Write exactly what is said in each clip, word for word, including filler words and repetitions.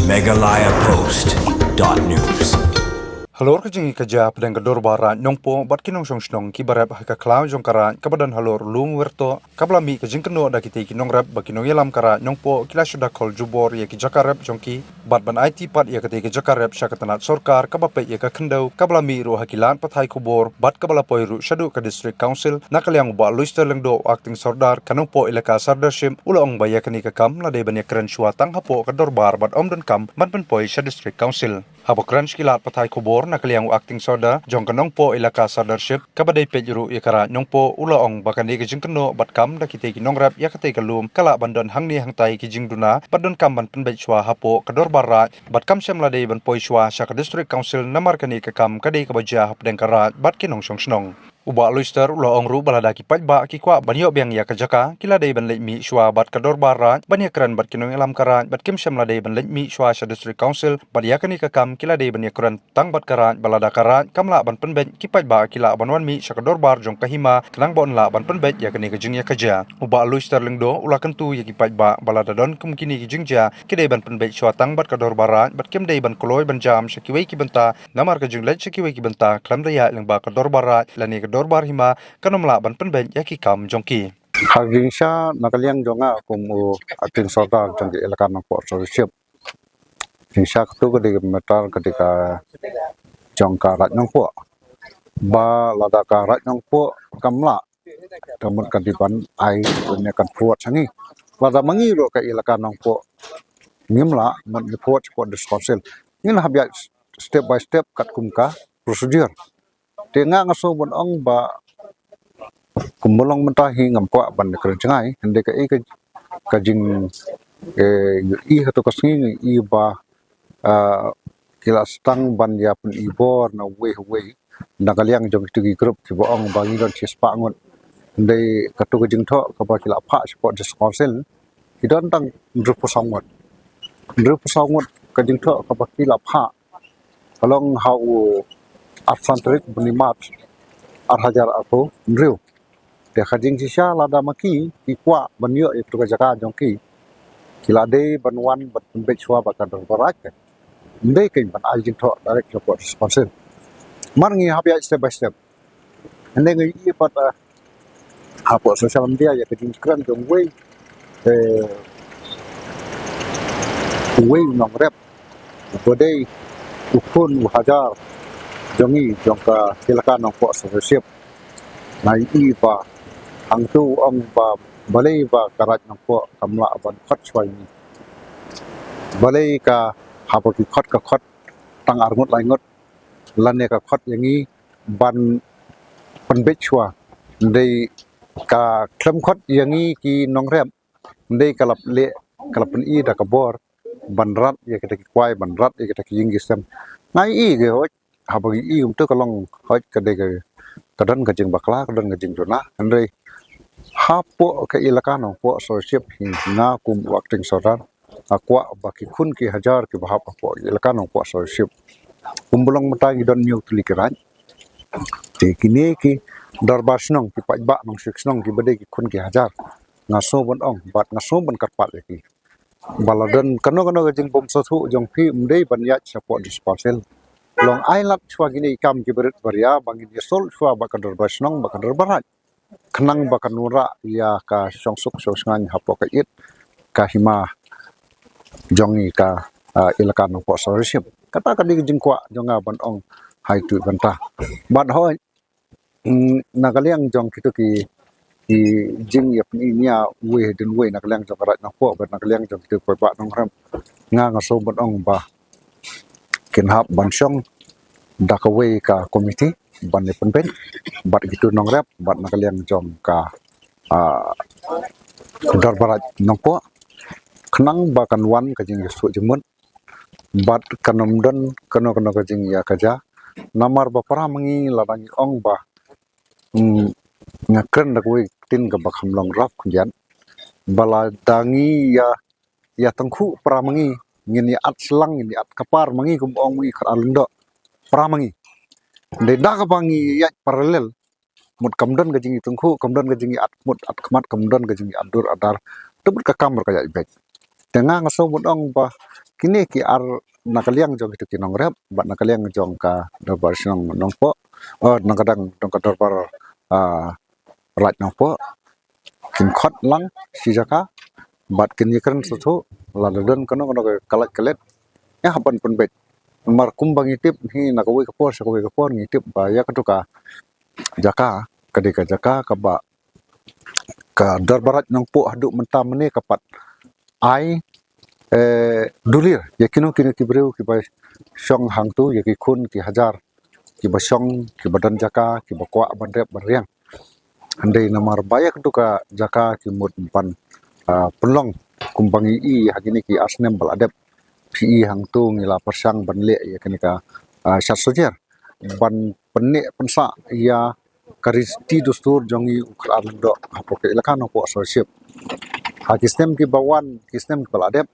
Meghalaya Post dot news. Halor ka jingïakajia hapdeng ka Dorbar Raid Nongpoh bad ki nongshong shnong kiba rep ha ka khlaw jong ka raid kaba don halor Lum Wertoh, kaba la mih ka jingkynnoh da kitei ki nongrep ba ki nongïalam ka raid Nongpoh ki la shu da khol jubor ïa ki jaka rep jong ki bad ban aiti pat ïa katei ka jaka rep sha ka tnat sorkar kaba peit ïa ka khyndew, kaba la mih ruh ha ki lad pathai khubor bad kaba la poi ruh shaduh ka District Council. Na ka liang u Bah Luister Lyngdoh, u Acting Sordar ka Nongpoh Elaka Sordarship, u la ong ba ïa kane ka kam la dei ban ïakren shuwa tang hapoh ka dorbar bad ym donkam ban pynpoi sha District Council. Haba kren sha ki lad pathai khubor, na ka liang u Acting Sordar jong ka Nongpoh Elaka Sordarship kaba dei peit ruh ïa ka raid Nongpoh, u la ong ba kane ka jingkynnoh bad kam da kitei ki nongrep ïa katei ka lum ka lah ban don hangne hangtai ki jingduna bad donkam ban pynbeit shuwa hapoh ka dorbar raid bad kam shym la dei ban poi shuwa sha ka District Council namar kane ka kam ka dei kaba jia hapdeng ka raid bad ki nongshong shnong. U Bah Luister u la ong ruh ba lada ki paidbah ki kwah ban ïoh biang ïa ka jaka, ki la dei ban leit mih shuwa bad ka dorbar raid ban ïakren bad ki nongïalam ka raid bad kim shym la dei ban leit mih shuwa sha District Council bad ïa kane ka kam ki la dei ban ïakren tang bad ka raid, ba lada ka raid kam lah ban pynbeit, ki paidbah ki lah ban wan mih sha ka dorbar jong ka hima khnang ba yn lah ban pynbeit ïa kane ka jingïakajia. U Bah Luister Lyngdoh u la kyntu ïa ki paidbah ba lada don kum kine ki jingjia, ki dei ban pynbeit shuwa tang bad ka dorbar raid bad kim dei ban kloi ban jam sha kiwei ki bynta, namar ka jingleit sha kiwei ki bynta khlem da ïaid lyngba ka dorbar raid lane ka dorbar hima kan ym lah ban pynbeit ïa ki kam jong ki. Ha ka jingshisha, na ka liang jong nga kum u Acting Sordar jong ka Elaka Nongpoh Sordarship, jingshisha katu ka dei ka matter ka dei ka jong ka raid Nongpoh. Ba lada ka raid Nongpoh kam lah, ka mut ka dei ban ai ne kan forward sha ngi. Lada ma ngi ruh ka Elaka Nongpoh ngim lah, mut ngi forward sha District Council. Ngin hap ïaid step by step katkum ka procedure. Te nga nga sngew ban ong ba kumba long mynta hi ngam kwah ban kren jngai, hynrei kaei ka, ka jing, eh, ïohi ha tu ka sngi ngi i ba, ah, ki la sdang ban ïa pyni bor na uwei uwei na ka liang jong kitu ki group kiba ong ba ngi don shispah ngut. Hynrei katu ka jingthoh kaba ki la phah sha District Council, ki don tang hynriewphew saw ngut. Hynriewphew saw ngut ka jingthoh kaba ki la phah ka long ha u arphew san tarik bnai March ar hajar arphew hynriew. Te ka jingshisha lada ma ki ki kwah ban ïoh ïa katu ka jaka jong ki, ki la dei ban wan ban pynbeit shuwa bad ka dorbar raid. Ym dei kein ban ai jingthoh direct sha District Council. Mar ngi hap ïaid step by step. Hynrei ngi i pat, ah, hapoh social media ïa ka jingkren jong uwei, eh, uwei u nongrep uba dei u khun u hajar jong ngi jong ka Elaka Nongpoh Sordarship. Nga i ba hangtu u ong ba balei ba ka raid Nongpoh kam lah ban khot shuwa ïa ngi. Balei ka haba ki khot ka khot tang ar ngut lai ngut lane ka khot ïa ngi ban pynbeit shuwa. Hynrei ka khlem khot ïa ngi ki nongrep, hynrei ka la leh, ka la pyni da ka bor ban rat ïa kita ki kwai, ban rat ïa kita ki ïing ki sem. Nga i ki hoi, haba ngi i kumtu ka long hoi ka dei ka, ka don ka jingbakla, ka don ka jingduna. Hynrei hapoh ka Elaka Nongpoh Sordarship hi nga kum u Acting Sordar nga kwah ba ki khun ki hajar kiba hap hapoh Elaka Nongpoh Sordarship, kumba long mynta ngi don hynñiew tylli ki raid. Te kine ki dorbar shnong, ki paidbah nongshong shnong kiba dei ki khun ki hajar, nga sngew ban ong bad nga sngew ban kyrpad ïa ki ba la don kano kano ka jingbymsngewthuh jong phi, ym dei ban ïaid sha District Council. Long ai lad shuwa kine ki kam kiba rit ba ria ba ngin ïasoh shuwa bad ka dorbar shnong bad ka dorbar raid, khnang ba kan wanrah ïa ka shongsuk shongshngaiñ hapoh ka ïit ka hima jong ngi ka, ah, Elaka Nongpoh Sordarship. Kata ka dei ka jingkwah jong nga ban ong ha itu i bynta. Bad hoi, mm, na ka liang jong kitu ki, ki jingïapyni nia uwei hadien uwei na ka liang jong ka raid Nongpoh bad na ka liang jong kitu ki paidbah nongrep, nga nga sngew ban ong ba kin hap ban shong da kawei ka komiti ban ïa pynbeit bad kitu nongrep bad na ka liang jong ka, ah, dorbar raid Nongpoh, khnang ba kan wan ka jingïasoh jingmut bad kan ym don kano kano ka jingïakajia. Namar ba para ma ngi lada ngi ong ba, mm, nga kren da kawei ka ktien kaba kham long rap khyndiat, ba lada ngi ïa, ïa tyngkhuh para ma ngi, ngin ïa at slang, ngin ïa at kpar ma ngi, kum ong ma ngi, khar ar lyngdoh para ma ngi. Dei da kaba ngi ïaid parallel, mut kam don ka jingïatyngkhuh, kam don ka jingïa at mut at khmat, kam don ka jingïa at dur at dar. Te mut ka kam ruh ka ïaid beit. Te nga nga sngew ban ong ba kine ki ar na ka liang jong kitu ki nongrep bad na ka liang jong ka dorbar shnong Nongpoh, oh, na ka dang jong ka dorbar, ah, Raid Nongpoh, kin khot lang shi jaka bad kin ïakren sngewthuh, lada don kano kano ka lait ka let, ïa hap ban pynbeit. Namar kumba ngi tip hi, na kawei ka por sha kawei ka por ngi tip ba ïa katu ka jaka ka dei ka jaka kaba ka dorbar Raid Nongpoh haduh mynta mynne ka pat ai, eh, dulir ïa kino kino ki briew kiba shong hangtu, ïa ki khun ki hajar kiba shong, kiba don jaka, kiba kwah ban rep ban riang. Hynrei namar ba ïa katu ka jaka ki mut ban, ah, pynlong kumba ngi i ha kine ki ar snem ba la dep. Phi i hangtu ngi la pyrshang ban leh ïa kane ka, ah, shad sohjer ban pynneh pynsah ïa ka riti dustur jong ngi u Khar Lyngdoh hapoh ka Elaka Nongpoh Sawship. Ha ki snem kiba wan, ki snem kiba la dep,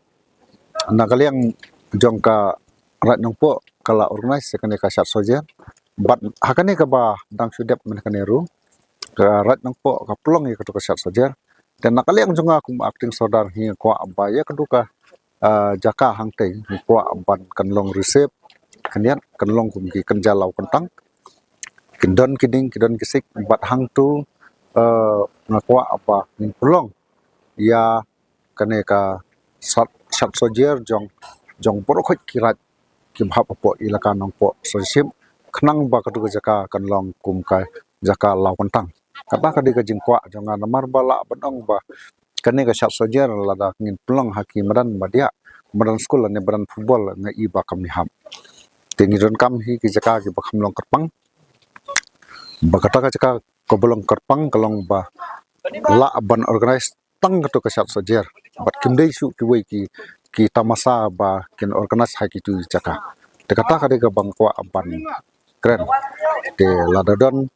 na ka liang jong ka Raid Nongpoh ka la organise ïa kane ka shad sohjer. Bad ha kane kaba dang shu dep mynne kane ruh, ka Raid Nongpoh ka pynlong ïa katu ka shad sohjer. Te na ka liang jong nga kum acting sordar hi kwah ba ïa katu ka, ah, jaka hangtei hi kwah ban kan long reserve, khyndiat kan long kum ki kynja law kyntang. Kin don ki dieng, kin don ki siej, bad hangtu, eh, nga kwah ba ngin pynlong ïa kane ka shad, shad sohjer jong, jong baroh khoit ki raid kiba hap hapoh Elaka Nongpoh Sawship, khnang ba katu ka jaka kan long kum ka jaka law kyntang. Kata ka dei ka jingkwah jong nga, namar ba lah ban ong ba kane ka shad sohjer lada ngin pynlong ha ki madan ba diah, madan skul lane madan football, nga i ba kam ïahap. Te ngi donkam hi ki jaka kiba kham long kyrpang. Ba kata ka jaka kaba long kyrpang ka long ba lah ban organise tang katu ka shad sohjer. Bad kim dei shuh kiwei ki, ki tamasa ba kin organise ha kitu ki jaka. Te kata ka dei kaba nga kwah ban kren. Te lada don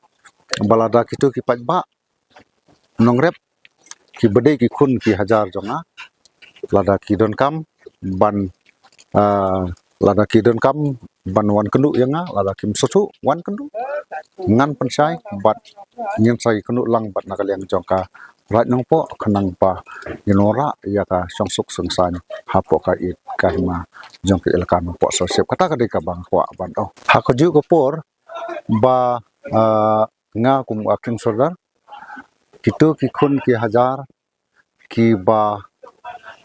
ba lada kitu ki paidbah nongrep kiba dei ki khun ki hajar jong nga, lada ki donkam ban, ah, lada ki donkam ban wan kynduh ïa nga, lada kim sngewthuh wan kynduh, ngan pynshai bad ngin sa ïakynduh lang bad na ka liang jong ka Raid Nongpoh khnang ba ngin wanrah ïa ka shongsuk shongsaiñ hapoh ka ïit ka hima jong ka Elaka Nongpoh Sawship. Kata ka dei kaba nga kwah ban ong. Ha kajuh ka por ba, ah, nga kum acting sordar, kitu ki khun ki hajar kiba,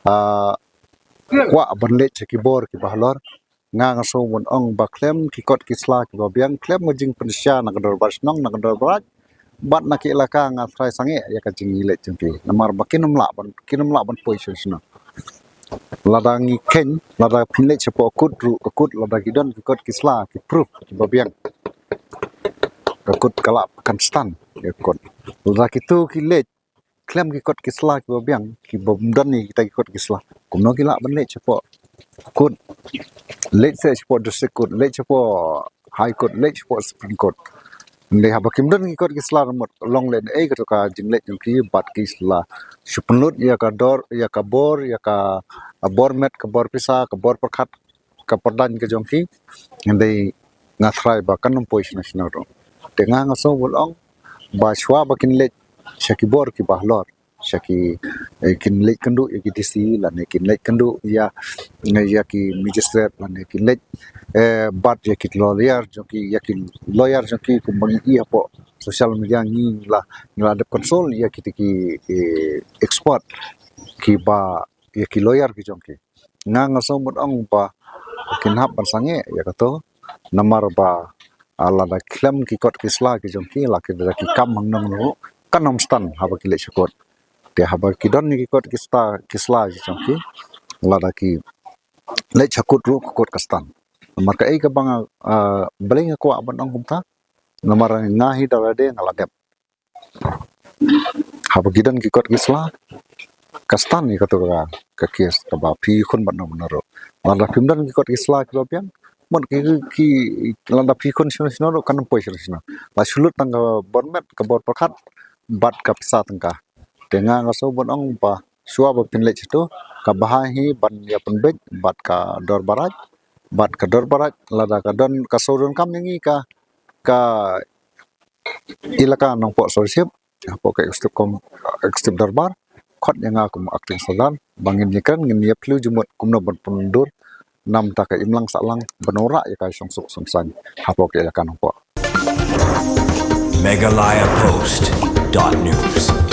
ah, kwah ban leit sha ki bor kiba halor, nga nga sngew ban ong ba khlem ki kot ki sla kiba biang, khlem ka jingpynshai na ka dorbar shnong, na ka dorbar raid bad na ki elaka, nga tharai sangeh ïa ka jingïaleit jong ki. Namar ba kin ym lah ban, kin ym lah ban poi sha shnong. Lada ngi kheiñ, lada phin leit shapoh kut ruh, ka kut lada ki don ki kot ki sla, ki proof kiba biang, ka kut ka lah kan stand ïa ka kut. Lada kitu ki leit khlem ki kot ki sla kiba biang, kiba ym don ïa kita ki kot ki sla, kumno ki lah ban leit shapoh kut? Leit seh shapoh District Court, leit shapoh High Court, leit shapoh Supreme Court. Hynrei haba kim don ki kot ki sla, mut long lehnohei katu ka jingleit jong ki bad ki sla shu pynlut ïa ka dor, ïa ka bor, ïa ka bor met, ka bor pisa, ka bor pyrkhat, ka pyrdan ka jong ki. Hynrei nga tharai ba kan ym poi shano shano ruh. Te nga nga sngew ban ong ba shuwa ba kin leit sha ki bor kiba halor, sha ki, eh, kin leit kynduh ïa ki D C lane kin leit kynduh ïa, ïa ki magistrate lane kin leit, eh, bat ïa ki lawyer jong ki, ïa ki lawyer jong ki, kumba ngi i hapoh social media ngi la, ngi la dep consult ïa kita ki, eh, expert kiba, ïa ki lawyer ki jong ki. Nga nga sngew ban ong ba kin hap ban sangeh ïa kato, namar ba, ah, lada khlem ki kot ki sla ki jong ki, la ki da ki kam hangno hangno ruh kan ym stand haba ki leit sha kot. Te haba ki don ki kot ki sla, ki sla ki jong ki, lada ki leit sha kot ruh, ka kot ka stand. Namar kaei kaba nga, ah, balei nga kwah ban ong kumta, namar nga hi da lade nga la dep. Haba ki don ki kot ki sla, ka stand ïa kato ka, ka case kaba phi khun bad no bad no ruh. Lada phim don ki kot ki sla kiba biang, mut ki, ki, lada phi khun shano shano ruh kan ym poi shano shano. La shu lut tang ka bor met, ka bor pyrkhat bad ka pisa tyngka. Te nga nga sngew ban ong ba shuwa ba phin leit shato, ka bha hi ban ïa pynbeit bad ka dorbar raid, bad ka dorbar raid lada ka don, ka shu donkam ïa ngi ka, ka Elaka Nongpoh Sawship, hapoh ka executive com-, executive dorbar, khot ïa nga kum acting sordar ba ngin ïakren, ngin ïa phylliew jingmut kumno ban pyndur namar ka imlang sahlang ban wanrah ïa ka shongsuk shongsaiñ hapoh ka ïalehkai nongpoh. Meghalaya Post dot news.